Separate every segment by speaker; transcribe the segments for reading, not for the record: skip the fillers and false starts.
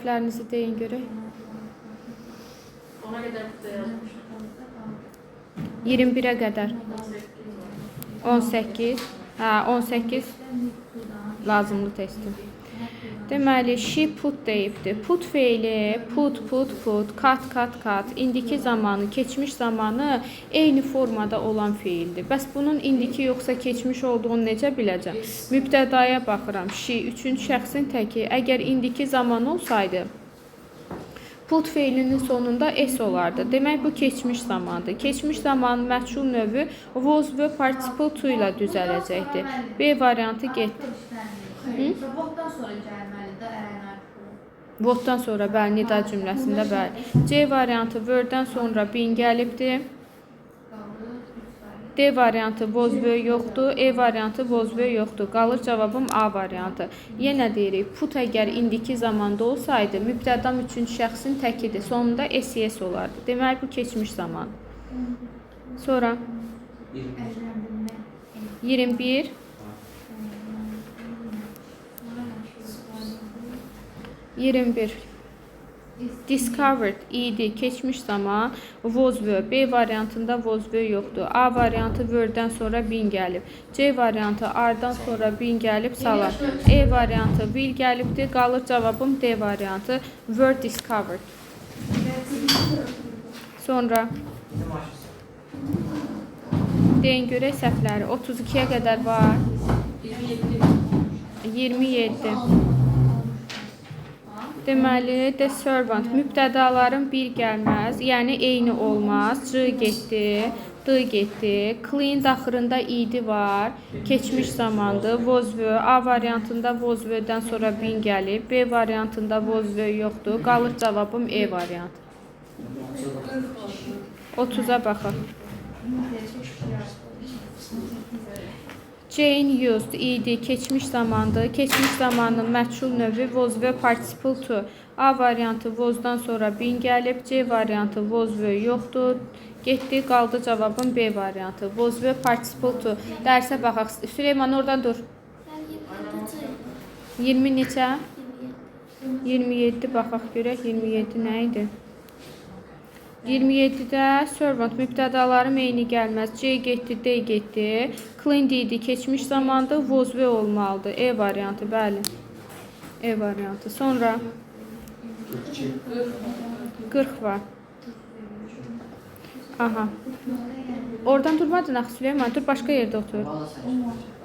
Speaker 1: Səhvlərinizi deyin görək.
Speaker 2: Ona qədər burada yazmışam.
Speaker 1: 21-ə qədər. 18. Hə, 18 lazımlı testi. Deməli, she put deyibdi. Put feili, put, put, put, cut, cut, cut. İndiki zamanı, keçmiş zamanı eyni formada olan feildir. Bəs bunun indiki yoxsa keçmiş olduğunu necə biləcəm? Mübtədaya baxıram. She, üçüncü şəxsin təki. Əgər indiki zaman olsaydı, put feilinin sonunda s olardı. Demək, bu keçmiş zamandır. Keçmiş zamanın məchul növü was və participle to ilə düzələcəkdir. B variantı getdi.
Speaker 3: Xeyr, whatdan sonra gəlməli də an article.
Speaker 1: Whatdan sonra, bəli, nida cümləsində, bəli. C variantı were-dən sonra been gəlibdi.
Speaker 3: Qalır 3 sayı.
Speaker 1: D variantı was were yoxdur. E variantı was were yoxdur. Qalır cavabım A variantı. Yenə deyirik, put əgər indiki zamanda olsaydı, mübtədam üçüncü şəxsin təkidir. Sonunda s, es olardı. Deməli, bu keçmiş zaman. Sonra
Speaker 3: Əyləndirmək.
Speaker 1: 21, 21. Discovered idi, keçmiş zaman, was were. B variantında was were yoxdur. A variantı were-dən sonra been gəlib. C variantı are-dan sonra been gəlib, salam. E variantı will gəlibdi. Qalır cavabım D variantı. Were discovered. Sonra deyin görək səhvləri. 32-yə qədər var.
Speaker 2: 27.
Speaker 1: 27. Deməli, the servant mübtədaların bir gəlməz, yəni eyni olmaz. C getdi, D getdi. Clean axırında idi var. Keçmiş zamandır. Was were. A variantında was were-dən sonra been gəlib. B variantında was were yoxdur. Qalır cavabım E variantı. 30-a baxaq. Jane used idi, keçmiş zamandır. Keçmiş zamanın məchul növü was were participle to. A variantı was-dan sonra been gəlib. C variantı was were yoxdur. Getdi, qaldı cavabım B variantı. Was were participle to. Dərsə baxaq. Süleyman, oradan dur. 20 neçə? 27, baxaq görək 27 nə idi? 27-də servant mübtədalarım eyni gəlməz. C getdi, D getdi. Clean idi, keçmiş zamandır. Was were olmalıdır. E variantı, bəli. E variantı. Sonra 40 var. Aha. Oradan durmadın axı Süleyman. Dur, başqa yerdə otur.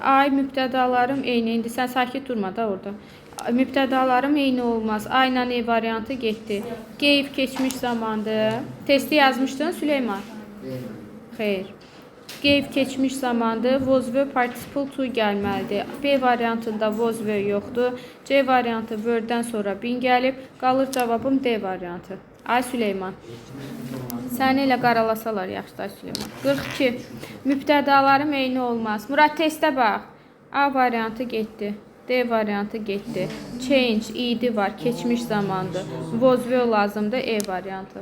Speaker 1: Ay, mübtədalarım eyni. İndi sən sakit durma da orada. Mübtədalarım eyni olmaz. A ilə E variantı getdi. Gave keçmiş zamandır. Testi yazmışdın, Süleyman? Xeyr. Gave keçmiş zamandır. Was were participle to gəlməlidir. B variantında was were yoxdur. C variantı were-dən sonra been gəlib. Qalır cavabım D variantı. Ay Süleyman. Səni elə qaralasalar yaxşıdır, ay Süleyman. 42. Mübtədalarım eyni olmaz. Murad, testə bax. A variantı getdi. D variantı getdi. Change idi var, keçmiş zamandır. Was were lazımdır. E variantı.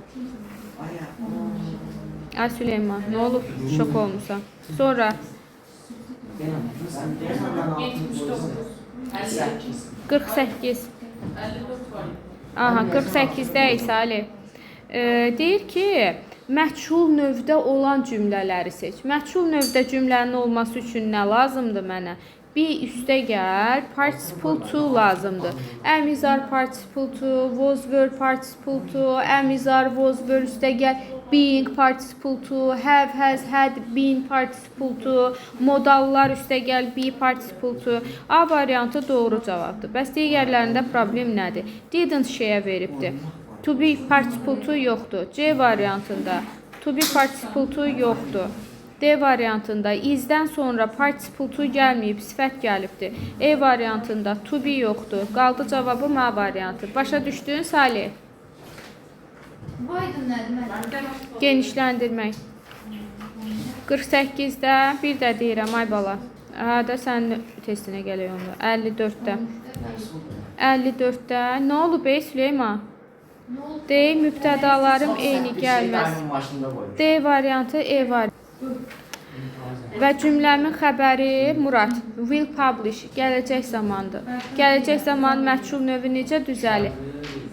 Speaker 1: Ay Süleyman, nə olub? Şok olmusan. Sonra
Speaker 2: 79. 58.
Speaker 1: 48.
Speaker 2: 54 var.
Speaker 1: Aha, 48-də isə Ali. Deyir ki, məchul növdə olan cümlələri seç. Məchul növdə cümlənin olması üçün nə lazımdır mənə? Be üstə gəl, participle to lazımdır. Am, is, are participle to, was, were participle to, am, is, are, was, were üstə gəl, being participle to, have, has, had, been participle to, modallar üstə gəl, be participle to. A variantı doğru cavabdır. Bəs digərlərində problem nədir? Didn't şeyə veribdir. To be participle to yoxdur. C variantında to be participle to yoxdur. D variantında is-dən sonra participle to gəlməyib, sifət gəlibdir. E variantında to be yoxdur. Qaldı cavabım A variantı. Başa düşdün, Salih?
Speaker 3: Widen nədir müəllim?
Speaker 1: Genişləndirmək. 48-də bir də deyirəm, ay bala. Hə də sənin testinə gələk onda. 54-də. 54-də nə olub ey Süleyman?
Speaker 3: Nə oldu?
Speaker 1: D mübtədalarım eyni gəlməz.
Speaker 4: Maşında qoymuş.
Speaker 1: D variantı, E variantı. Və cümləmin xəbəri Murad, will publish, gələcək zamandır. Gələcək zaman məhcul növü necə düzəlir?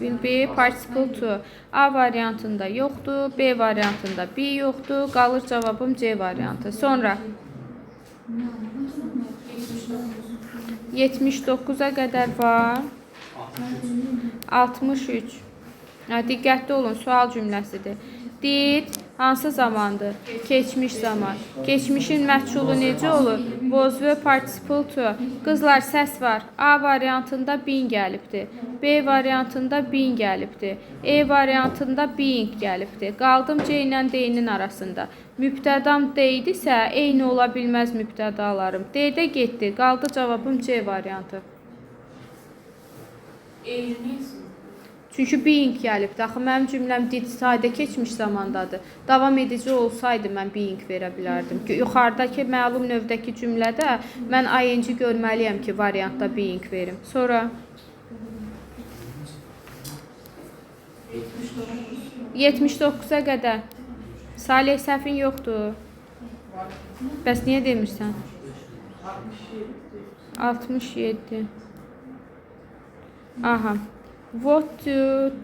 Speaker 1: Will be participle to. A variantında yoxdur, B variantında B yoxdur. Qalır cavabım C variantı. Sonra 79-a qədər var. 63. Ha, diqqətli olun, sual cümləsidir. Did hansı zamandır? Keçmiş zaman. Keçmişin məhculu necə olur? Was were participle to. Qızlar, səs var. A variantında been gəlibdir. B variantında been gəlibdir. E variantında being gəlibdir. Qaldım C ilə D-nin arasında. Mübtədam D idisə, eyni ola bilməz mübtədalarım. D-də getdi. Qaldı cavabım C variantı.
Speaker 2: Eyni.
Speaker 1: Çünki being gəlibdir. Axı mənim cümləm did sadə keçmiş zamandadır. Davam edici olsaydı mən being verə bilərdim. Yuxarıdakı məlum növdəki cümlədə mən ing görməliyəm ki, variantda being verim. Sonra 79-a qədər. Salih, səhvin yoxdur. Bəs niyə demirsən? 67. Aha. What to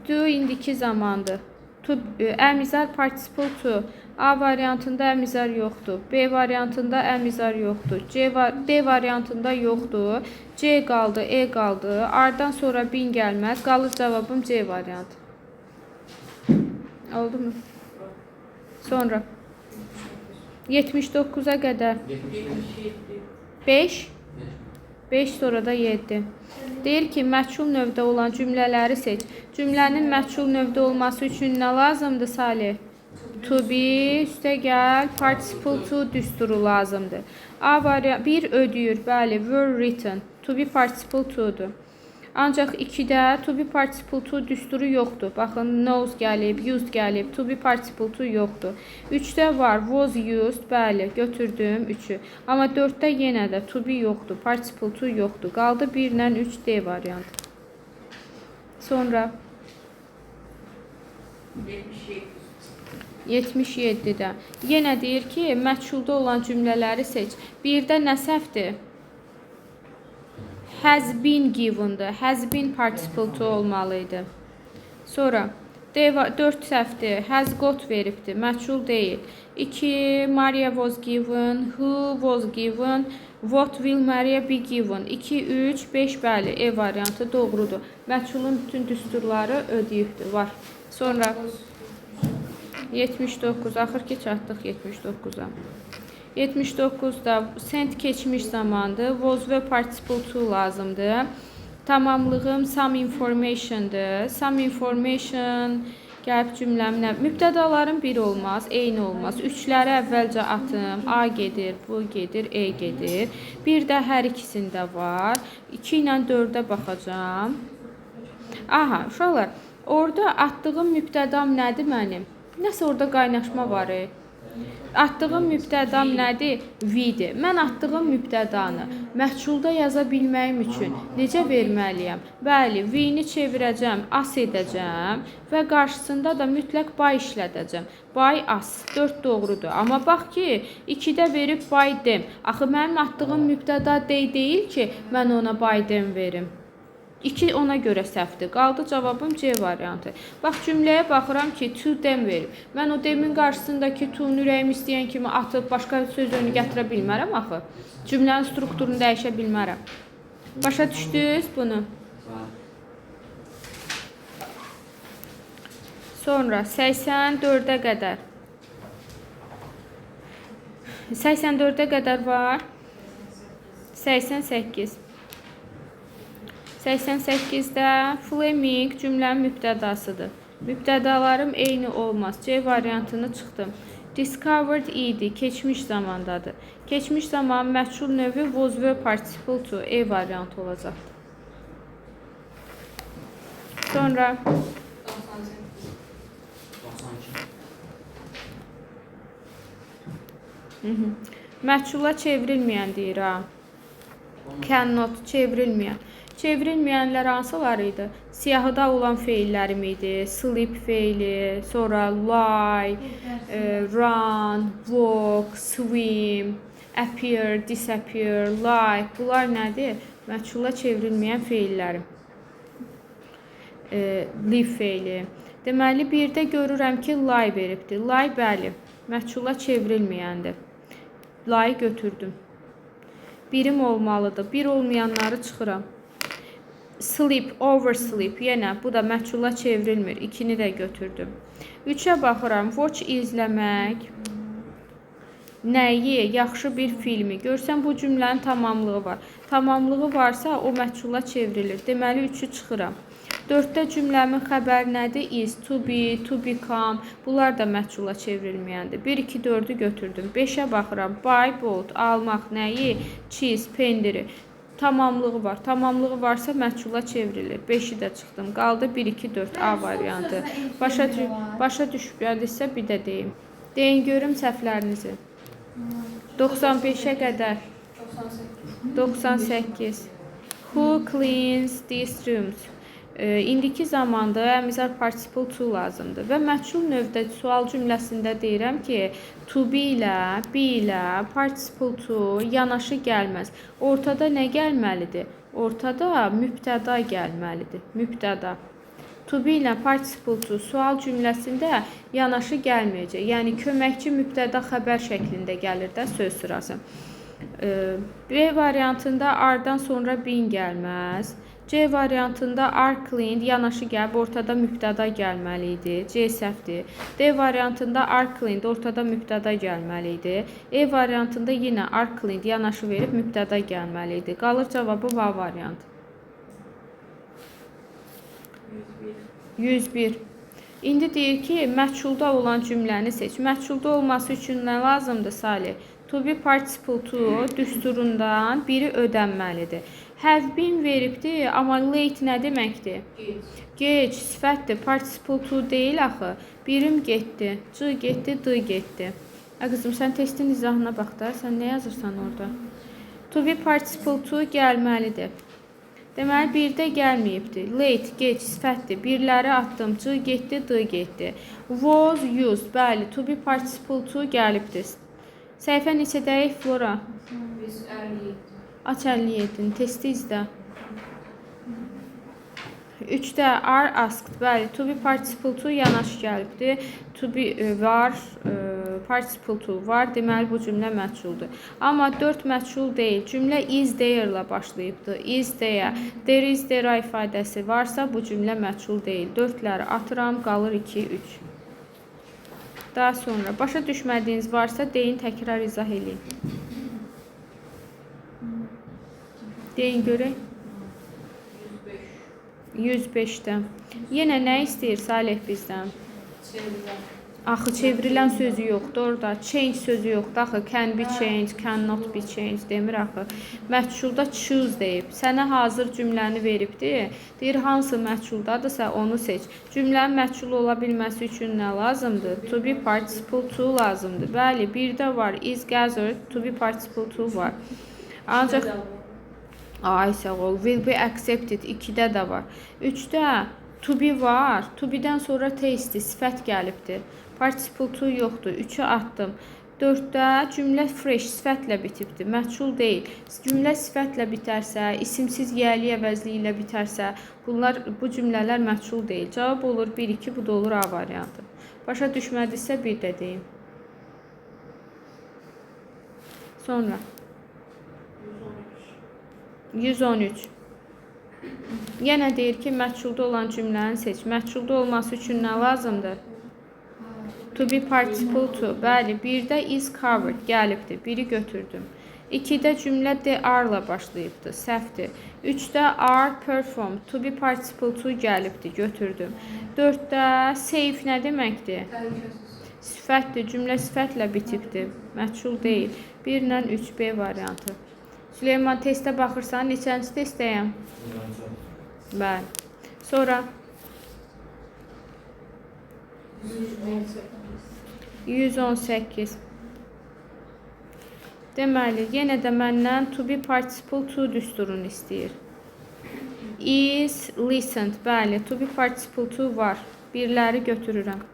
Speaker 1: do indiki zamandır. To, əmizar participle to. A variantında əmizar yoxdur. B variantında əmizar yoxdur. D variantında yoxdur. C qaldı, E qaldı. R-dan sonra bin gəlməz. Qalır cavabım C variantı. Oldu mu? Sonra 79-a qədər. 5. 5 sonra da 7. Deyir ki, məhcul növdə olan cümlələri seç. Cümlənin məhcul növdə olması üçün nə lazımdır, Salih? To be, üstə gəl, participle to düsturu lazımdır. A variant 1 ödəyir, bəli, were written. To be participle to-dur. Ancaq 2-də to be participle to düsturu yoxdur. Baxın, knows gəlib, used gəlib, to be participle to yoxdur. 3-də var, was used, bəli, götürdüm 3-ü. Amma 4-də yenə də to be yoxdur, participle to yoxdur. Qaldı 1 ilə 3 D variantı. Sonra 77-də. Yenə deyir ki, məhculda olan cümlələri seç. 1-də nə səhvdir? Has been given-dır. Has been participle to olmalı idi. Sonra 4 səhvdir. Has got veribdir. Məhcul deyil. 2 Maria was given. Who was given? What will Maria be given? 2, 3, 5, bəli. E variantı doğrudur. Məhculun bütün düsturları ödəyibdir. Var. Sonra 79. Axır ki çatdıq 79-a. 79-da sent keçmiş zamandır. Was və participle to lazımdır. Tamamlığım some information'dır. Some information gəlib cümləminə. Mübtədaların bir olmaz, eyni olmaz. Üçləri əvvəlcə atım. A gedir, B gedir, E gedir. Bir də hər ikisində var. 2 ilə 4-ə baxacağam. Aha, uşaqlar, orada atdığım mübtədam nədir mənim? Nəsə orada qaynaşma var. Atdığım mübtədam nədir? V-dir. Mən atdığım mübtədanı məhculda yaza bilməyim üçün necə verməliyəm? Bəli, V-ni çevirəcəm, as edəcəm və qarşısında da mütləq by işlədəcəm. By as. 4 doğrudur. Amma bax ki, 2-də verib by them. Axı mənim atdığım mübtəda they deyil ki, mən ona by them verim. 2 ona görə səhvdir. Qaldı cavabım C variantı. Bax, cümləyə baxıram ki, to them verib. Mən o themin qarşısındakı to-nu ürəyim istəyən kimi atıb başqa söz önü gətirə bilmərəm axı. Cümlənin strukturunu dəyişə bilmərəm. Başa düşdünüz bunu? Sonra 84-ə qədər. 84-ə qədər var. 88. 88-də Fleming cümlənin mübtədasıdır. Mübtədalarım eyni olmaz. C variantını çıxdım. Discovered idi, keçmiş zamandadır. Keçmiş zaman məhcul növü was were participle to E variantı olacaqdır. Sonra 98. Məhcula çevrilməyən deyir ha. Cannot çevrilməyən. Çevrilməyənlər hansılar idi? Siyahıda olan feillərim idi. Sleep feili, sonra lie, run, walk, swim. Appear, disappear, like. Bunlar nədir? Məchula çevrilməyən feilləri. Live feili. Deməli, birdə görürəm ki, lie veribdir. Lie, bəli, məchula çevrilməyəndir. Lie götürdüm. Birim olmalıdır. Bir olmayanları çıxıram. Sleep, oversleep. Yenə bu da məchula çevrilmir. 2-ni də götürdüm. 3-ə baxıram. Watch izləmək. Nəyi? Yaxşı bir filmi. Görsən, bu cümlənin tamamlığı var. Tamamlığı varsa, o məchula çevrilir. Deməli, 3-ü çıxıram. 4-də cümləmin xəbəri nədir? Is, to be, to become. Bunlar da məchula çevrilməyəndir. 1, 2, 4-ü götürdüm. 5-ə baxıram. Buy, bought, almaq nəyi? Cheese, pendiri. Tamamlığı var. Tamamlığı varsa məchula çevrilir. 5-i də çıxdım. Qaldı 1, 2, 4 A variantı. Başa düşmədinizsə bir də deyim. Deyin görüm səhvlərinizi. 95-ə qədər. 98. Who cleans these rooms? İndiki zamanda əmizar participle to lazımdır və məchul növdə sual cümləsində deyirəm ki, to be ilə, be ilə participle to yanaşı gəlməz. Ortada nə gəlməlidir? Ortada mübtəda gəlməlidir. Mübtəda. To be ilə participle to sual cümləsində yanaşı gəlməyəcək. Yəni köməkçi mübtəda xəbər şəklində gəlir də söz sırası. B variantında are-dan sonra been gəlməz. C variantında are cleaned yanaşı gəlib ortada mübtəda gəlməli idi. C səhvdir. D variantında are cleaned ortada mübtəda gəlməli idi. E variantında yenə are cleaned yanaşı verib mübtəda gəlməli idi. Qalır cavabı A variantı. 101. İndi deyir ki, məchulda olan cümləni seç. Məchulda olması üçün nə lazımdır, Salih? To be participle to düsturundan biri ödənməlidir. Have been veribdir, amma late nə deməkdir?
Speaker 2: Geç.
Speaker 1: Geç, sifətdir. Participle to deyil axı. Birim getdi. C getdi, D getdi. Ə qızım, sən testin izahına bax da. Sən nə yazırsan orada? To be participle to gəlməlidir. Deməli, birdə gəlməyibdir. Late, geç, sifətdir. Birləri atdım. C getdi, D getdi. Was used. Bəli, to be participle to gəlibdir. Səhifə neçədəyik, Flora?
Speaker 2: Biz 57.
Speaker 1: Aç 57-ni, testi izlə. 3-də are asked. Bəli, to be participle to yanaşı gəlibdir. To be var, participle to var. Deməli, bu cümlə məchuldur. Amma 4 məchul deyil. Cümlə is there-la başlayıbdır. Is there. There is, there are ifadəsi varsa, bu cümlə məchul deyil. 4-ləri atıram, qalır 2, 3. Daha sonra, başa düşmədiyiniz varsa, deyin, təkrar izah eləyim. Deyin görək.
Speaker 2: 105.
Speaker 1: 105-də. Yenə nə istəyir Salih bizdən?
Speaker 2: Çevrilən.
Speaker 1: Axı çevrilən sözü yoxdur orada. Change sözü yoxdur axı. Can be changed, cannot be changed demir axı. Məchulda choose deyib. Sənə hazır cümləni veribdir. Deyir hansı məchuldadırsa onu seç. Cümlənin məchul ola bilməsi üçün nə lazımdır? To be participle to lazımdır. Bəli, birdə var. Is gathered, to be participle to var. Ancaq ay sağ ol. Will be accepted 2-də də var. 3-də to be var. To be-dən sonra tasty sifət gəlibdir. Participle to yoxdur. 3-ü atdım. 4-də cümlə fresh sifətlə bitibdir. Məchul deyil. Cümlə sifətlə bitərsə, isimsiz yəli əvəzli ilə bitərsə, bu cümlələr məchul deyil. Cavab olur 1, 2, bu da olur A variantı. Başa düşmədisə bir də deyim. Sonra 113. Yenə deyir ki, məchulda olan cümləni seç. Məchulda olması üçün nə lazımdır? To be participle to. Bəli, birdə is covered gəlibdir. Biri götürdüm. 2-də cümlə de are-la başlayıbdır. Səhvdir. 3-də are performed. To be participle to gəlibdir. Götürdüm. 4-də safe nə deməkdir?
Speaker 2: Təhlükəsiz.
Speaker 1: Sifətdir. Cümlə sifətlə bitibdir. Məchul deyil. 1 ilə 3 B variantı. Süleyman, testə baxırsan, neçənci testdəyəm? Bəli. Sonra 118. Deməli, yenə də məndən to be participle to düsturunu istəyir. Is listened. Bəli, to be participle to var. Birləri götürürəm.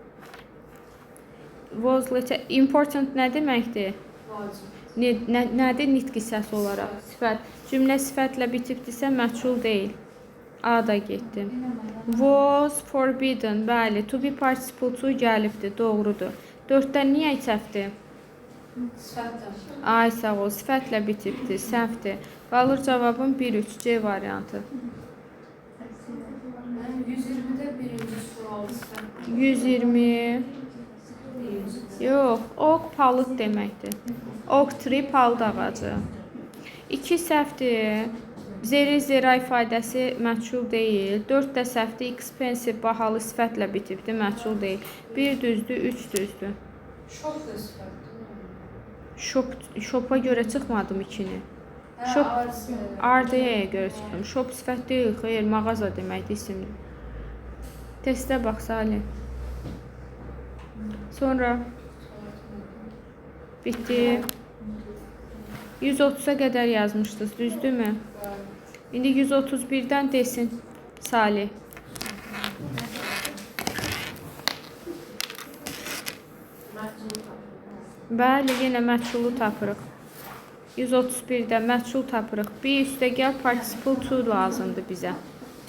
Speaker 1: Was later. Important nə deməkdir?
Speaker 2: Vacib.
Speaker 1: Nədir nitq hissəsi olaraq? Sifət. Cümlə sifətlə bitibdirsə, məhcul deyil. A da getdi. Was forbidden. Bəli, to be participle to gəlibdir. Doğrudur. 4-dən niyə səhvdir?
Speaker 2: Sifətlə.
Speaker 1: Ay, sağ ol. Sifətlə bitibdir. Səhvdir. Qalır cavabım 1-3 C variantı.
Speaker 2: 120-də birinci sual sifət.
Speaker 1: 120. Yox, oak palıd deməkdir. Oak tree palıd ağacı. 2 səhvdir. Zeri zera ifadəsi məhcul deyil. 4 də səhvdir. Expensive bahalı sifətlə bitibdir, məhcul deyil. 1 düzdür, 3 düzdür.
Speaker 2: Shop da sifətdir.
Speaker 1: Shop-a görə çıxmadım 2-ni. Shop RDA-yə görə çıxdım. Shop sifət deyil, xeyr, mağaza deməkdir, isimdir. Testə bax, Salih. Sonra bitdi. 130-a qədər yazmışdınız, düzdürmü? İndi 131-dən desin Salih. Bəli, yenə məhculu tapırıq. 131-də məhcul tapırıq. Bir üstə gəl participle to lazımdır bizə.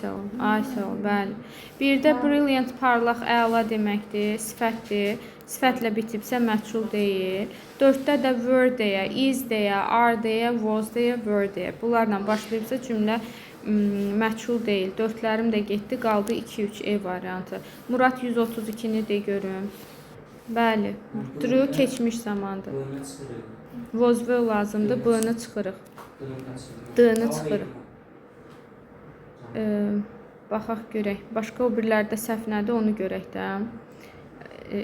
Speaker 1: Sağ ol. Ay, sağ ol, bəli. Birdə brilliant parlaq, əla deməkdir, sifətdir. Sifətlə bitibsə məhcul deyil. 4-də də were deyə, is deyə, are deyə, was deyə, were deyə. Bunlarla başlayıbsa cümlə məhcul deyil. 4-lərim də getdi, qaldı 2-3 E variantı. Murad 132-ni de görüm. Bəli, true keçmiş zamandır. Was were lazımdır, B-ni çıxırıq. D-ni çıxırıq. Baxaq görək. Başqa o birilərdə səhv nədir, onu görək də.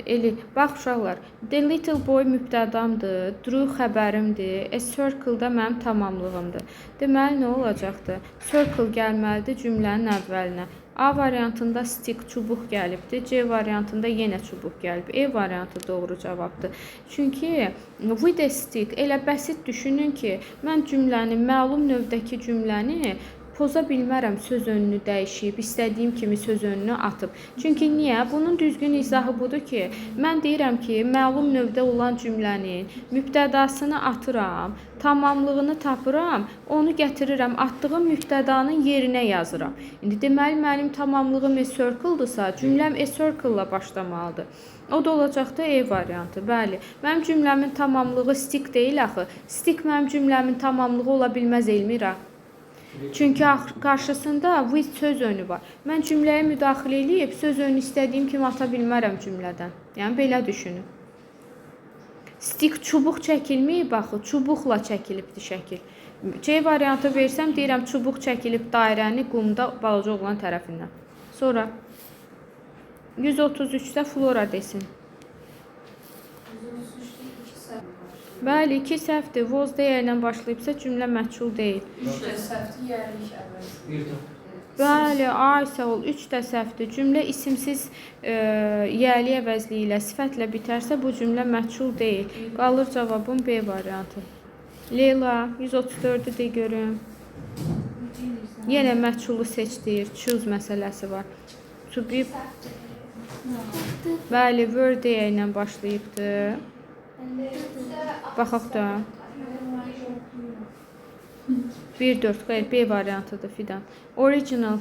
Speaker 1: Eli, bax uşaqlar, the little boy mübtədamdır, drew xəbərimdir, a circle da mənim tamamlığımdır. Deməli, nə olacaqdır? Circle gəlməlidir cümlənin əvvəlinə. A variantında stick, çubuq gəlibdir, C variantında yenə çubuq gəlib. E variantı doğru cavabdır. Çünki with a stick, elə bəsit düşünün ki, mən cümləni, məlum növdəki cümləni poza bilmərəm söz önünü dəyişib, istədiyim kimi söz önünü atıb. Çünki niyə? Bunun düzgün izahı budur ki, mən deyirəm ki, məlum növdə olan cümlənin mübtədasını atıram, tamamlığını tapıram, onu gətirirəm, atdığım mübtədanın yerinə yazıram. İndi deməli, mənim tamamlığım a circle-dırsa, cümləm a circle-la başlamalıdır. O da olacaqdı E variantı. Bəli, mənim cümləmin tamamlığı stick deyil axı. Stick mənim cümləmin tamamlığı ola bilməz Elmira. Çünki qarşısında with söz önü var. Mən cümləyə müdaxilə eləyib söz önü istədiyim kimi ata bilmərəm cümlədən. Yəni belə düşünün. Stick çubuq çəkilməyib axı, çubuqla çəkilibdir şəkil. C variantı versəm deyirəm çubuq çəkilib dairəni qumda balaca oğlan tərəfindən. Sonra 133-də Flora desin.
Speaker 2: 133-də 2 səhv var.
Speaker 1: Bəli, 2 səhvdir. Was deyə ilə başlayıbsa cümlə məhcul deyil.
Speaker 2: 3 də səhvdir, yəlik əvəzi.
Speaker 1: Bəli, ay sağ ol. 3 də səhvdir. Cümlə isimsiz yəli əvəzliyi ilə sifətlə bitərsə bu cümlə məhcul deyil. Qalır cavabım B variantı. Leyla, 134-ü de görüm. Yenə məhculu seç deyir. Choose məsələsi var. To be... Bəli, were deyə ilə başlayıbdır. Baxaq da. 1-4, xeyr, B variantıdır Fidan. Original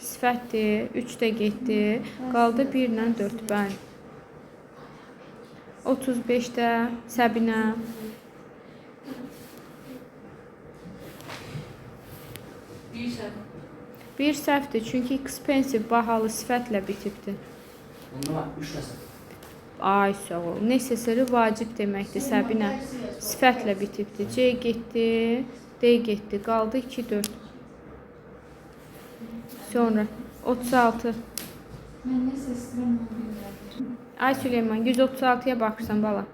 Speaker 1: sifətdir, 3 də getdi. Qaldı 1 ilə 4, bəli. 35-də Səbinə.
Speaker 2: Bir səhv.
Speaker 1: Bir səhvdir, çünki expensive, bahalı sifətlə bitibdir.
Speaker 4: Bunda 3 də səhv.
Speaker 1: Ay, sağ ol. Necessary vacib deməkdir Səbinə. Sifətlə bitibdir. C getdi, D getdi. Qaldı 2, 4. Sonra 36.
Speaker 3: Mən nə səsləyirəm onu bilmirəm.
Speaker 1: Ay Süleyman, 136-ya baxırsan bala.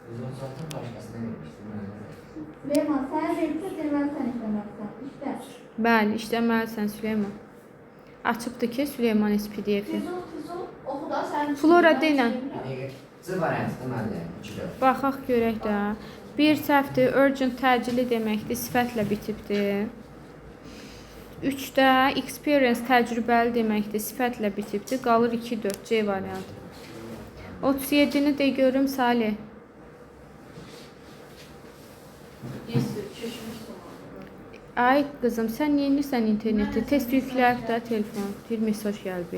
Speaker 4: 136 başqasına vermişdim mən.
Speaker 3: Süleyman, sən vermişsən, deməli sən işləməlisən. İşlə.
Speaker 1: Bəli, işləməlisən Süleyman. Açıbdır ki, Süleyman heç PDF-i.
Speaker 3: Füzul, Füzul, oxu da sən.
Speaker 1: Flora denən.
Speaker 4: C variantı müəllim 2 4.
Speaker 1: Baxaq görək də. Bir səhvdir, urgent təcili deməkdir, sifətlə bitibdir. 3-də experience təcrübəli deməkdir, sifətlə bitibdir. Qalır 2 4 C variantı. 37-ni de görüm Salih.
Speaker 2: Keçmiş zamanda.
Speaker 1: Ay qızım, sən niyə inirsən internetdə? Test yükləyib də telefon. Bir mesaj gəlib.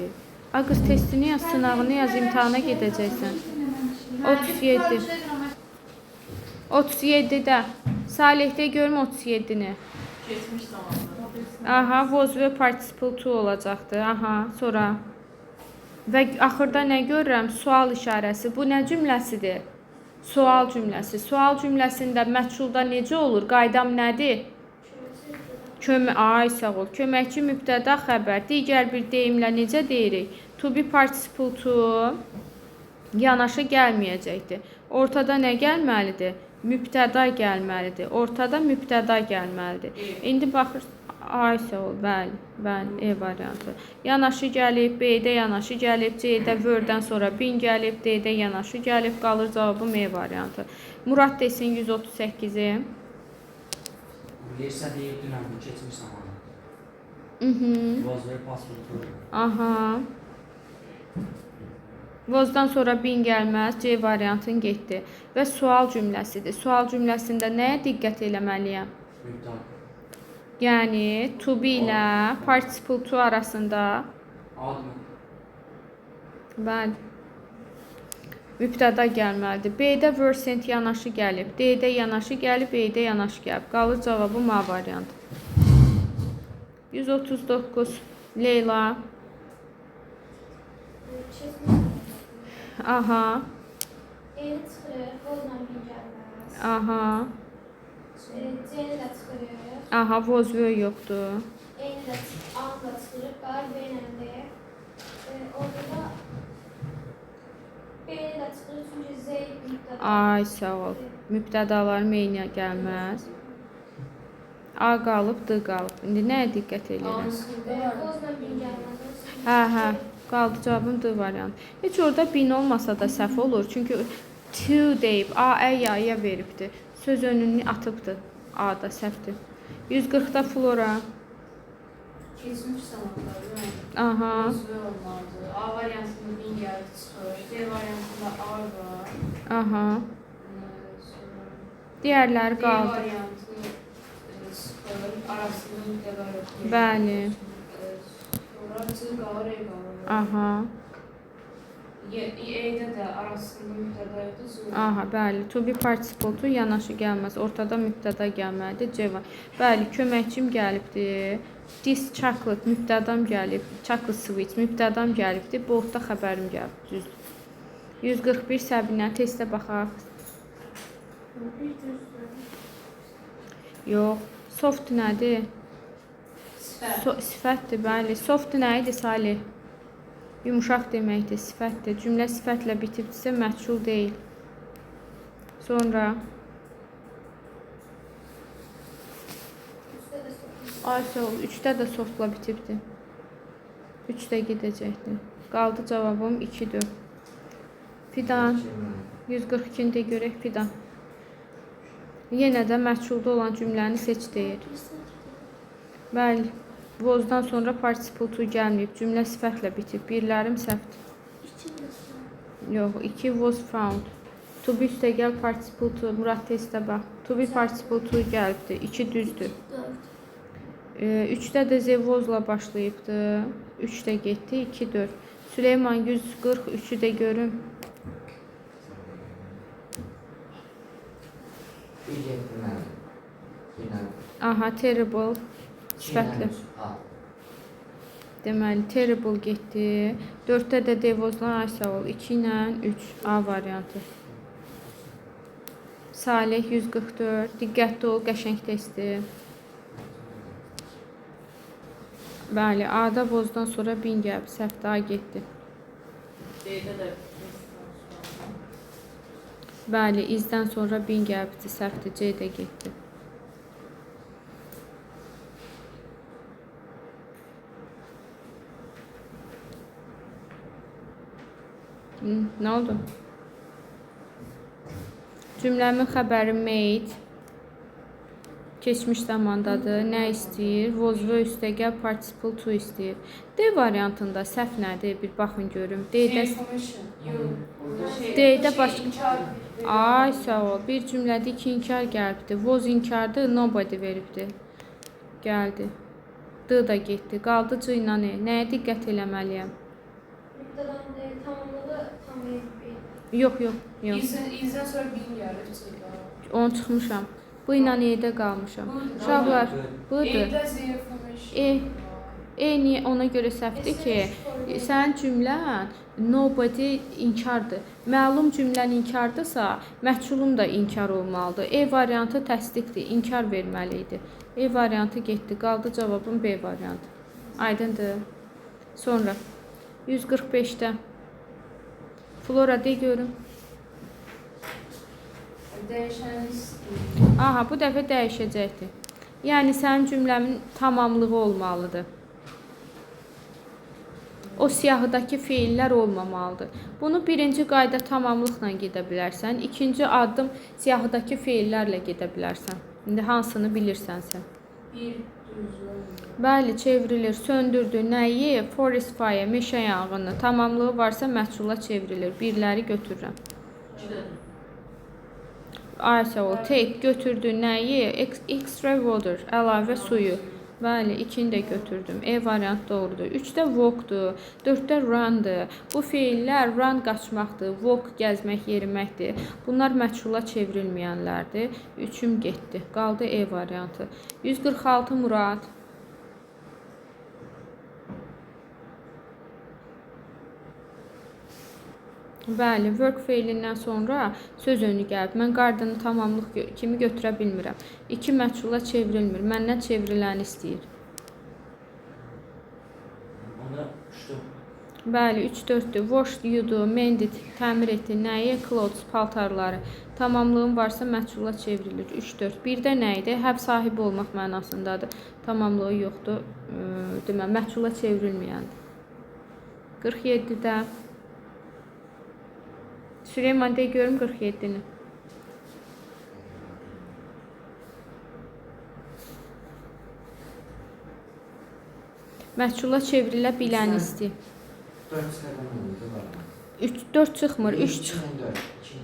Speaker 1: Ay qız, testini yaz, sınavını yaz, imtahana gedəcəksən. 37. 37-də. Salihdə görüm 37-ni.
Speaker 2: Keçmiş zamanda.
Speaker 1: Aha, was və participle to olacaqdı. Aha, sonra. Və axırda nə görürəm? Sual işarəsi. Bu nə cümləsidir? Sual cümləsi. Sual cümləsində məchulda necə olur? Qaydam nədir? Ay, sağ ol. Köməkçi mübtəda xəbər. Digər bir deyimlə necə deyirik? To be participle to yanaşı gəlməyəcəkdir. Ortada nə gəlməlidir? Mübtəda gəlməlidir. Ortada mübtəda gəlməlidir. İndi baxır. Ay, sağ ol. Bəli, bəli, E variantı. Yanaşı gəlib, B-də yanaşı gəlib, C-də were-dən sonra bin gəlib, D-də yanaşı gəlib, qalır cavabım E variantı. Murad desin 138-i.
Speaker 4: Yersə deyib dünən bu keçmiş zamanı. Was were possible.
Speaker 1: Aha. Was-dan sonra bin gəlməz, C variantın getdi. Və sual cümləsidir. Sual cümləsində nəyə diqqət eləməliyəm?
Speaker 4: Mübtəda.
Speaker 1: Yəni, to be ilə participle to arasında.
Speaker 4: Admı.
Speaker 1: Bəli. Mübtəda gəlməlidir. B-də versent yanaşı gəlib, D-də yanaşı gəlib, E-də yanaşı gəlib. Qalır cavabım A variantı. 139. Leyla. Aha.
Speaker 5: E-ni çıxırıq, was-la bin gəlməz.
Speaker 1: Aha.
Speaker 5: C-ni də çıxırıq.
Speaker 1: Aha, was were yoxdur.
Speaker 5: E-ni də, A-nı da çıxırıq, qalır B ilə D. Orada da B-ni də çıxırıq, çünki Z mübtəda.
Speaker 1: Ay, sağ ol. Mübtədalarım eyni gəlməz. A qalıb, D qalıb. İndi nəyə diqqət eləyirəm?
Speaker 5: Was-la bin gəlməz.
Speaker 1: Hə, hə. Qaldı cavabım D variantı. Heç orada bin olmasa da səhv olur. Çünki to deyib, A, Ə, ya, ya veribdir. Söz önünü atıbdır. A da səhvdir. 140-da Flora.
Speaker 2: Keçmiş zamanda.
Speaker 1: Aha.
Speaker 2: Was were olmalıdır. A variantında bin gəldi çıxır. D variantında A var.
Speaker 1: Aha.
Speaker 2: Sonra
Speaker 1: Digərləri
Speaker 2: D
Speaker 1: qaldı.
Speaker 2: variantı çıxır. Arasında mübtəda yoxdur.
Speaker 1: Bəli.
Speaker 2: Sonra C qalır, E qalır.
Speaker 1: Aha.
Speaker 2: E-də də arasında mübtəda yoxdur. C.
Speaker 1: Aha, bəli. To be participle to yanaşı gəlməz. Ortada mübtəda gəlməlidir. C var. Bəli, köməkçim gəlibdir. This chocolate mübtədam gəlib. Chocolate sweet mübtədam gəlibdir. Both-da xəbərim gəlib. Düzdür. 141 Səbinə testə baxaq.
Speaker 5: Bir düzdür.
Speaker 1: Yox. Soft nədir?
Speaker 2: Sifət.
Speaker 1: Sifətdir, bəli. Soft nə idi, Salih? Yumşaq deməkdir, sifətdir. Cümlə sifətlə bitibdirsə, məhcul deyil. Sonra
Speaker 5: Üçdə də soft.
Speaker 1: Ay, sağ ol. 3-də də softla bitibdir. 3 də gedəcəkdir. Qaldı cavabım 2-dir. Fidan. 142-ni də görək Fidan. Yenə də məhculda olan cümləni seç deyir. Bəli. Was-dan sonra participle to gəlməyib. Cümlə sifətlə bitib. Birlərim səhvdir. Yox, 2 was found. To be üstəgəl participle to. Murad testə bax. To be participle to gəlibdir. 2 düzdür. 3-də də Z was-la başlayıbdı. 3 də getdi. 2, 4. Süleyman 143-ü də görüm.
Speaker 4: Bir getdi mənim. Bir ilə.
Speaker 1: Aha, terrible.
Speaker 4: İki ilə
Speaker 1: Sifətli.
Speaker 4: üç. A.
Speaker 1: Deməli, terrible getdi. 4-də də D was-la, ay sağ ol. 2 ilə 3 A variantı. Salih 144. Diqqətli ol, qəşəng testdir. Bəli, A-da was-dan sonra bin gəlib. Səhvdə A getdi.
Speaker 2: D-də də is-dən sonra.
Speaker 1: Bəli, is-dən sonra bin gəlibdi. Səhvdir, C də getdi. Nə oldu? Cümləmin xəbəri made keçmiş zamandadır. Nə istəyir? Was və üstəgəl participle to istəyir. D variantında səhv nədir? Bir baxın görüm. D-də
Speaker 2: Information. Yox.
Speaker 1: D-də başqa
Speaker 2: İnkar.
Speaker 1: Ay, sağ ol. Bir cümlədə iki inkar gəlibdi. Was inkardır, nobody veribdi. Gəldi. D da getdi. Qaldı C ilə E. Nəyə diqqət eləməliyəm?
Speaker 5: Mübtədanın tamamlığı tam verib.
Speaker 1: Yox, yox, yox.
Speaker 2: İzdən sonra bin gəlib çıxır.
Speaker 1: Onu çıxmışam. Bu ilə E-də qalmışam. Uşaqlar, budur.
Speaker 2: E-də Z information.
Speaker 1: E. E niyə ona görə səhvdir ki, sənin cümlən nobody inkardır. Məlum cümlən inkardırsa, məhculum da inkar olmalıdır. E variantı təsdiqdir, inkar verməli idi. E variantı getdi, qaldı cavabın B variantı. Aydındır. Sonra 145-də Flora de görüm.
Speaker 2: Dəyişəniz
Speaker 1: Aha, bu dəfə dəyişəcəkdir. Yəni sənin cümləmin tamamlığı olmalıdır. O siyahıdakı feillər olmamalıdır. Bunu birinci qayda tamamlıqla gedə bilərsən. İkinci addım siyahıdakı feillərlə gedə bilərsən. İndi hansını bilirsən sən?
Speaker 2: Bir düz olmuyor.
Speaker 1: Bəli, çevrilir. Söndürdü. Nəyi? Forest fire, meşə yanğını. Tamamlığı varsa məhsula çevrilir. Birləri götürürəm.
Speaker 3: 2 də.
Speaker 1: Ay sağ ol. Take götürdü. Nəyi? Extra water, əlavə suyu. Bəli, ikini də götürdüm. E variantı doğrudur. 3-də walkdur, 4-də rundur. Bu feillər run qaçmaqdır, walk gəzmək, yeriməkdir. Bunlar məchula çevrilməyənlərdir. 3-üm getdi. Qaldı E variantı. 146 Murad. Bəli, work feilindən sonra söz önü gəlib. Mən gardenı tamamlıq kimi götürə bilmirəm. 2 məchula çevrilmir. Məndən çevriləni istəyir.
Speaker 4: Onda 3
Speaker 1: Bəli, 3-4-dür. Wash yudu, mended, təmir etdi. Nəyi? Clothes, paltarları. Tamamlığın varsa məchula çevrilir. 3-4. Bir də nə idi? Həb sahibi olmaq mənasındadır. Tamamlığı yoxdur. Deməli, məchula çevrilməyəndir. 47-də Süleyman de görüm 47-ni. Məchula çevrilə biləni istəyir.
Speaker 6: 4 çıxardan olurdu var.
Speaker 1: 3 4 çıxmır, 3 çıx.
Speaker 6: 4 2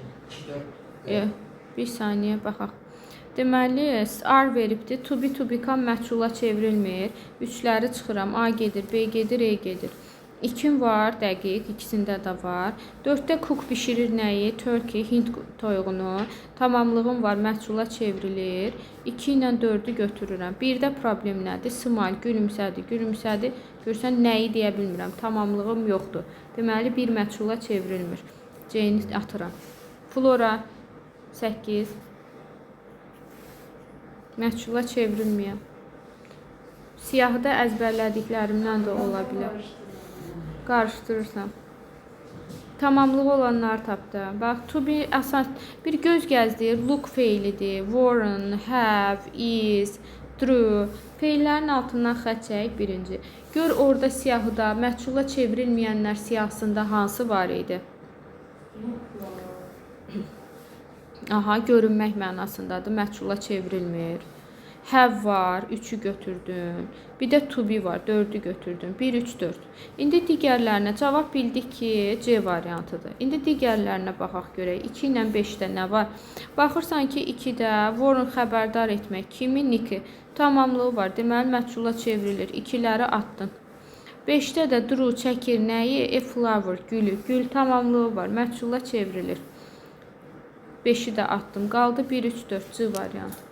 Speaker 6: 2 4.
Speaker 1: Bir saniyə baxaq. Deməli, R veribdi. To be, to become məchula çevrilmir. 3-ləri çıxıram. A gedir, B gedir, E gedir. 2 var, dəqiq, ikisində də var. 4-də cook bişirir nəyi? Turkey, Hind toyuğunu. Tamamlığım var, məhsula çevrilir. 2 ilə 4-ü götürürəm. 1-də problem nədir? Smile, gülümsədi, gülümsədi. Görsən nəyi deyə bilmirəm. Tamamlığım yoxdur. Deməli, 1 məhsula çevrilmir. C-ni atıram. Flora 8. Məhsula çevrilməyən. Siyahıda əzbərlədiklərimdən də ola bilər. Qarışdırırsan. Tamamlığı olanları tap da. Bax, to be asan bir göz gəzdir. Look feilidir. Warren, have, is, drew. Feillərin altından xətt çək birinci. Gör orada siyahıda məhsula çevrilməyənlər siyahısında hansı var idi? Aha, görünmək mənasındadır. Məhsula çevrilmir. Have var, 3-ü götürdün. Bir də to be var, 4-ü götürdün. 1, 3, 4. İndi digərlərinə cavab bildik ki, C variantıdır. İndi digərlərinə baxaq görək. 2 ilə 5-də nə var? Baxırsan ki, 2-də Warren xəbərdar etmək. Kimi? Nick-i. Tamamlığı var. Deməli, məhsula çevrilir. 2-ləri atdın. 5-də də drew çəkir nəyi? A flower, gülü. Gül tamamlığı var. Məhsula çevrilir. 5-i də atdım. Qaldı 1, 3, 4. C variantı.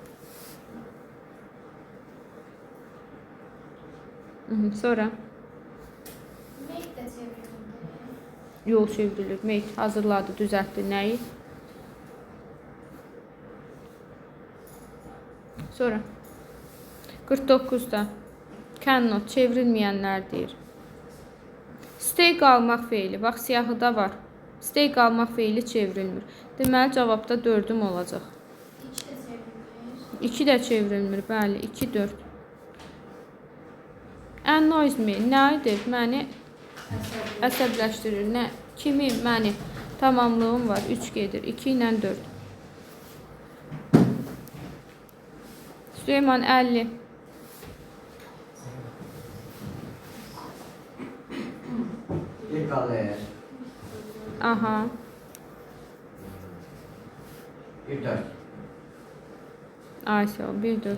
Speaker 1: Sonra
Speaker 5: Make də çevrildi.
Speaker 1: yol çevrilir. Make hazırladı, düzəltdi nəyi? Sonra 49-da cannot çevrilməyənlər deyir. Stay qalmaq feili. Bax siyahıda var. Stay qalmaq feili çevrilmir. Deməli cavabda 4-üm olacaq.
Speaker 5: 2 də çevrilmir.
Speaker 1: 2 də çevrilmir. Bəli, 2 4. Annoys me. Nə edir? Məni əsəbləşdirir. Nə? Kimi? Məni. Tamamlığım var. 3 gedir. 2 ilə 4. Süleyman 50.
Speaker 6: Bir qalır.
Speaker 1: Aha.
Speaker 6: 1 4.
Speaker 1: Ay, sağ ol. 1 4.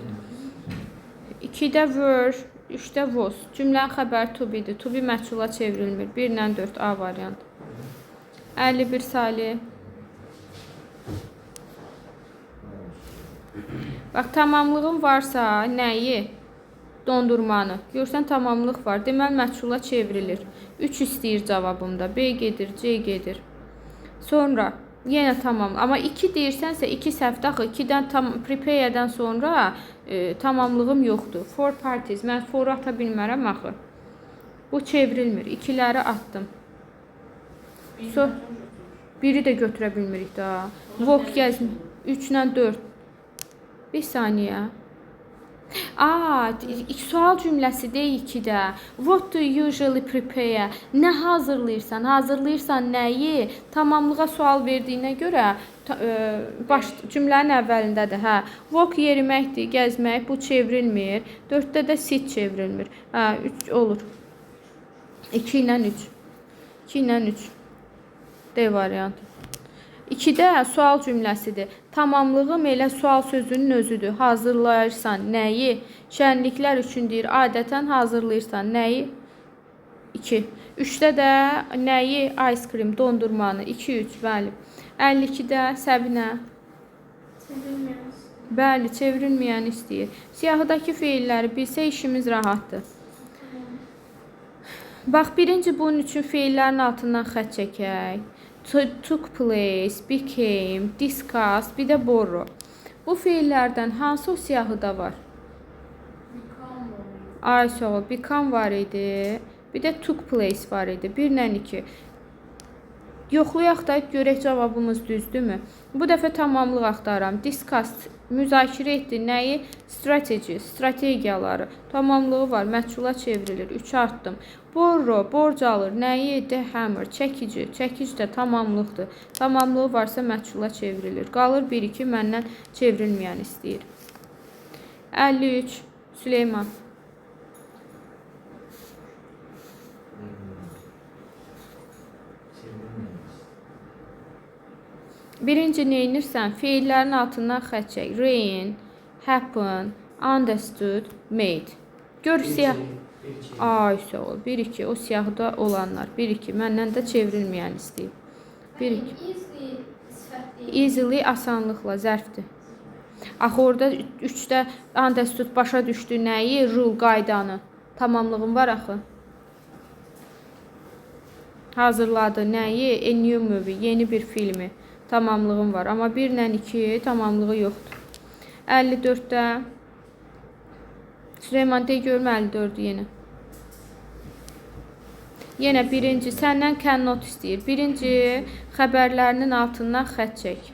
Speaker 1: 2-də were, 3-də was. Cümlənin xəbəri to be-dir. To be məhsula çevrilmir. 1 ilə 4 A variantı. 51 Salih. Bax, tamamlığın varsa nəyi? Dondurmanı. Görsən tamamlıq var. Deməli məhsula çevrilir. 3 istəyir cavabımda. B gedir, C gedir. Sonra yenə tamam. Amma 2 deyirsənsə 2 səhvdir axı. 2-dən tam prepare-dən sonra tamamlığım yoxdur. For parties. Mən for ata bilmərəm axı. Bu çevrilmir. 2-ləri atdım. Biri də götürə bilmirik daha. Walk gəzmə. 3 ilə 4. Bir saniyə. Sual cümləsi deyil 2-də. What do you usually prepare? Nə hazırlayırsan? Hazırlayırsan nəyi? Tamamlığa sual verdiyinə görə baş cümlənin əvvəlindədir, hə. Walk yeriməkdir, gəzmək, bu çevrilmir. 4-də də sit çevrilmir. Hə, 3 olur. 2 ilə 3. 2 ilə 3. D variantı. 2-də sual cümləsidir. Tamamlığım elə sual sözünün özüdür. Hazırlayırsan nəyi? Şənliklər üçün deyir, adətən hazırlayırsan nəyi? 2. 3-də də nəyi? Ice cream, dondurmanı. 2, 3, bəli. 52-də Səbinə.
Speaker 5: Çevrilməyən.
Speaker 1: Bəli, çevrilməyəni istəyir. Siyahıdakı feilləri bilsə işimiz rahatdır. Bax, birinci bunun üçün feillərin altından xətt çəkək. Took place, became, discuss, bir də borrow. Bu feillərdən hansı o siyahıda var?
Speaker 2: Become oluyor.
Speaker 1: Ay, sağ ol. Become var idi. Bir də took place var idi. 1 ilə 2. Yoxlayaq da görək cavabımız düzdürmü? Bu dəfə tamamlıq axtarıram. Discuss, müzakirə etdi. Nəyi? Strategy, strategiyaları. Tamamlığı var, məhsula çevrilir. 3 artdım. Borrow, borc alır. Nəyi? The hammer, çəkici. Çəkic də tamamlıqdır. Tamamlığı varsa məhsula çevrilir. Qalır 1-2, məndən çevrilməyən istəyir. 53 Süleyman.
Speaker 6: Çevrilməyən.
Speaker 1: Birinci neynirsən? Feillərin altından xətt çək. Rain, happen, understood, made. Gör siyah.
Speaker 6: 1 2.
Speaker 1: Ay, sağ ol. 1 2 o siyahıda olanlar. 1 2 məndən də çevrilməyən istəyir. 1 2.
Speaker 5: Easily sifət deyil.
Speaker 1: Easily asanlıqla zərfdir. Axı orada 3-də understood başa düşdü nəyi? Rule qaydanı. Tamamlığım var axı. Hazırladı nəyi? A new movie, yeni bir filmi. Tamamlığım var. Amma 1 ilə 2 tamamlığı yoxdur. 54-də Süleyman de görüm 54-ü yenə. Yenə birinci səndən cannot istəyir. Birinci xəbərlərinin altından xətt çək.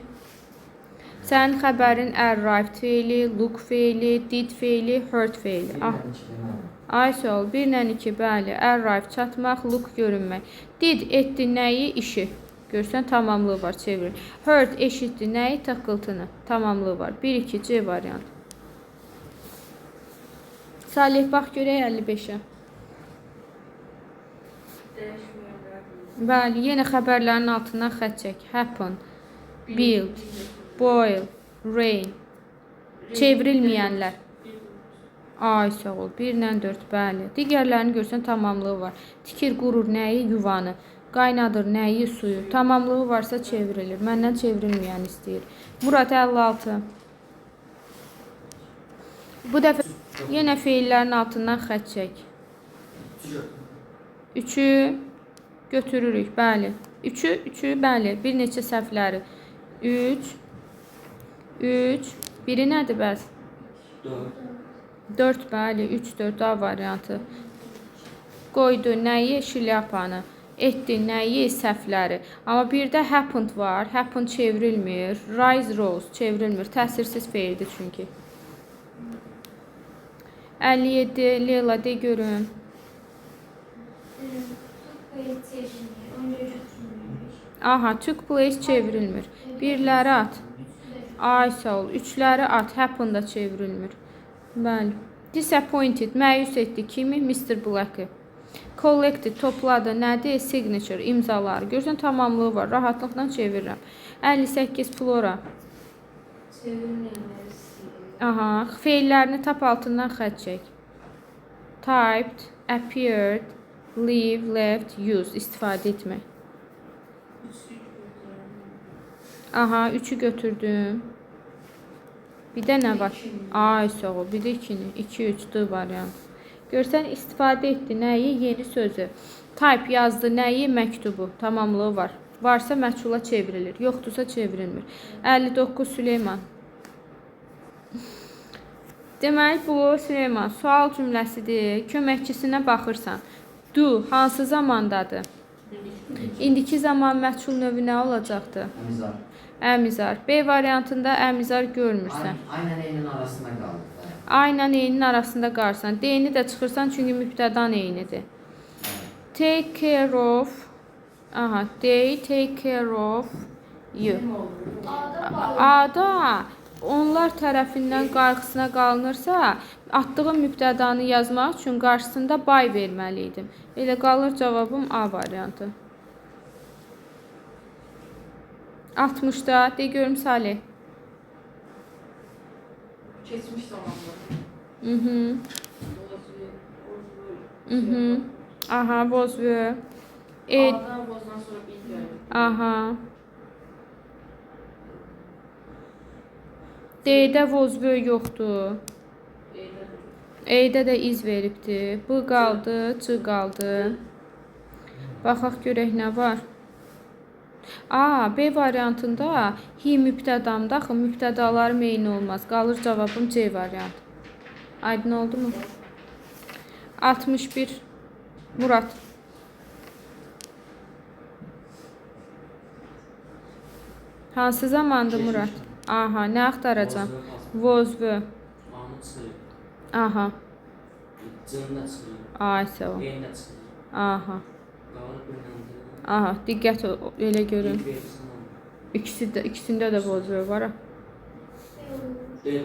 Speaker 1: Sənin xəbərin arrived feili, look feili, did feili, heard feili. Ah. Ay sağ ol. 1 ilə 2, bəli. Arrive çatmaq, look görünmək. Did etdi nəyi? İşi. Görsən tamamlığı var, çevir. Heard eşitdi nəyi? Tıqqıltını. Tamamlığı var. 1 2 C variantı. Salih bax görək 55-ə.
Speaker 2: Dəyişməyənlər.
Speaker 1: Bəli, yenə xəbərlərin altından xətt çək. Happen, build, boil, rain. Çevrilməyənlər. Ay sağ ol. 1 ilə 4, bəli. Digərlərini görsən tamamlığı var. Tikir, qurur nəyi? Yuvanı. Qaynadır nəyi? Suyu. Tamamlığı varsa çevrilir. Məndən çevrilməyən istəyir. Murad 56. Bu dəfə yenə feillərin altından xətt çək. 3-ü götürürük, bəli. 3-ü, 3-ü, bəli. Bir neçə səhvləri. 3 3 biri nədir bəs?
Speaker 4: 4.
Speaker 1: 4, bəli, 3, 4 A variantı. Qoydu nəyi? Şlyapanı. Etdi nəyi? Səhvləri. Amma birdə happened var. Happen çevrilmir. Rise, rose çevrilmir. Təsirsiz feildir çünki. 57 Leyla de görüm.
Speaker 5: Took place çevrilmir. Onu götürmür.
Speaker 1: Aha, took place çevrilmir. Birləri at. Ay sağ ol. Üçləri at. Happen da çevrilmir. Bəli. Disappointed, məyus etdi. Kimi? Mr. Black-ı. Collected, topladı. Nədir? Signature, imzalar. Görsən tamamlığı var. Rahatlıqla çevirirəm. 58 Flora.
Speaker 2: Çevirməyənləri istəyir.
Speaker 1: Aha, feillərini tap altından xətt çək. Typed, appeared, leave, left, use istifadə etmək.
Speaker 2: Üçü götürürəm.
Speaker 1: Aha, 3-ü götürdüm. Bir də nə var? Ay, sağ ol. Bir də 2-ni. 2, 3, D variantı. Görsən, istifadə etdi nəyi? Yeni sözü. Type yazdı nəyi? Məktubu. Tamamlığı var. Varsa məchula çevrilir. Yoxdursa çevrilmir. 59 Süleyman. Deməli, bu Süleyman sual cümləsidir. Köməkçisinə baxırsan. Do hansı zamandadır? İndiki zaman məchul növü nə olacaqdır?
Speaker 6: Əmizar.
Speaker 1: Əmizar. B variantında əmizar görmürsən.
Speaker 6: Aynen eynin arasında qaldı.
Speaker 1: A ilə eynin arasında qalırsan. D-ni də çıxırsan çünki mübtədan eynidir. Take care of. Aha, they take care of you. A-da onlar tərəfindən qayğısına qalınırsa, atdığım mübtədanı yazmaq üçün qarşısında by verməli idim. Elə qalır cavabım A variantı. 60-da de görüm Salih.
Speaker 2: Keçmiş zamanda.
Speaker 1: Aha, was were. E,
Speaker 2: A'dan was'dan sonra be gəlir.
Speaker 1: Aha. D-də was were yoxdur. E-də də iz veribdir. B qaldı, C qaldı. Baxaq görək nə var. A, B variantında he mübtədamda axı mübtədalarım eyni olmaz. Qalır cavabım C variantı. Aydın oldu mu? 61 Murad. Hansı zamandır Murad? Aha, nə axtaracam? Was were.
Speaker 4: A-nı çıxırıq.
Speaker 1: Aha.
Speaker 4: C-ni də çıxırıq.
Speaker 1: Ay, sağ ol.
Speaker 4: E-ni də çıxırıq.
Speaker 1: Aha.
Speaker 4: Qalır B ilə D.
Speaker 1: Aha, diqqət elə görün.
Speaker 4: Versin.
Speaker 1: İkisi də ikisində də was were var. Ha.
Speaker 4: D.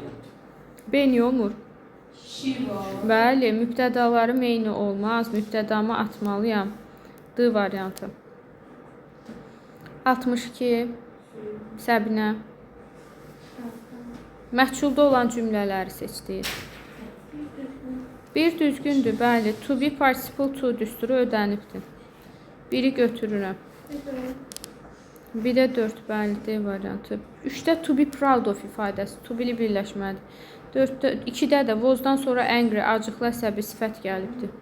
Speaker 1: B niyə olmur?
Speaker 2: She var.
Speaker 1: Bəli, mübtədalarım eyni olmaz. Mübtədamı atmalıyam. D variantı. 62 Səbinə. Məchulda olan cümlələri seç deyir. Bir düzgündür, bəli. To be participle to düsturu ödənibdir. Biri götürürəm. Bir də 4, bəli, D variantı. 3-də to be proud of ifadəsi, to be-li birləşmədir. 4-də, 2-də də was-dan sonra angry, acıqlı, əsəbi sifət gəlibdir.